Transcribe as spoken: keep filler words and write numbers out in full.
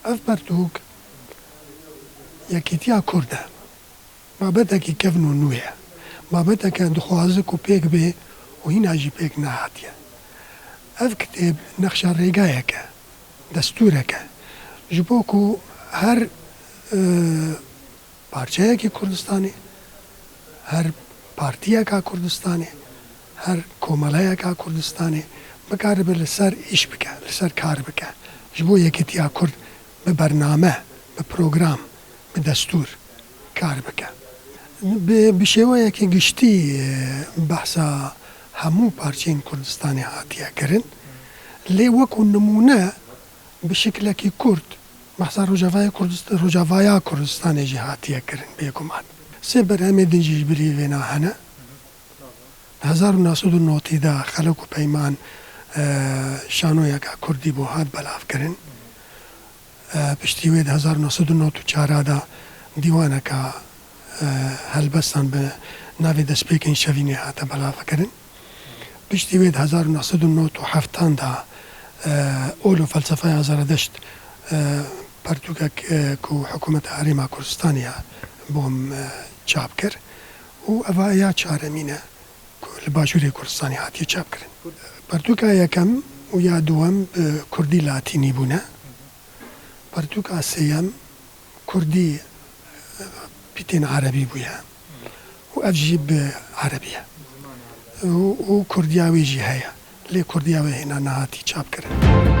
Ev pertûk yekîtiya Kurd e. Babetekî kevn û nû ye. Babeteke dixwaze ku pêk bê û hîna jî pêk nehatiye. Ev kitêb nexşa rêgayek e, destûrek e. Ji bo ku her, e, parçeyekî Kurdistanê, her partiyeka Kurdistanê, her komeleyeka Kurdistanê bikaribe li ser îş bike, li ser kar bike. Ji bo yekîtiya Kurd bi bername, bi program, bi destûr kar bike. Bi, bi şêweyekî giştî, e, behsa hemû parçeyên Kurdistanê hatiye kirin. Lê wekû nimûne bi şiklekî kurt behsa Rojavayê Kurdist-, Rojavaya Kurdistanê jî hatiye kirin bêguman. Sê berhemê din jî ji bilî vêna hene. Hezar û neh sed û notî de Xelek û Peyman, e, şanoyeka kurdî bû, hat belavkirin. E, piştî wê di hezar û neh sed û nod û çar de dîwaneka, e, helbestan bi navê Destpêkên Şevînê hate belavkirin. Piştî wê di hezar û neh sed û nod û heft de, e, Ol û Felsefeya Zeredeşt, e, pertûkek, e, ku Hikûmeta Herêma Kurdistanê ya bo em, e, çap kir. Û eva ya çaremîn e ku li Başûrê Kurdistanê hatiye çapkirin. Pertûka yekem û ya duwem bi kurdî latînî bûne. Pertûka sêyem kurdî, e, pîtên erebî bûye û ev jî bi erebî ye. Û, û kurdiya wê jî heye. Lê kurdiya wê hêna nehatî çapkirin.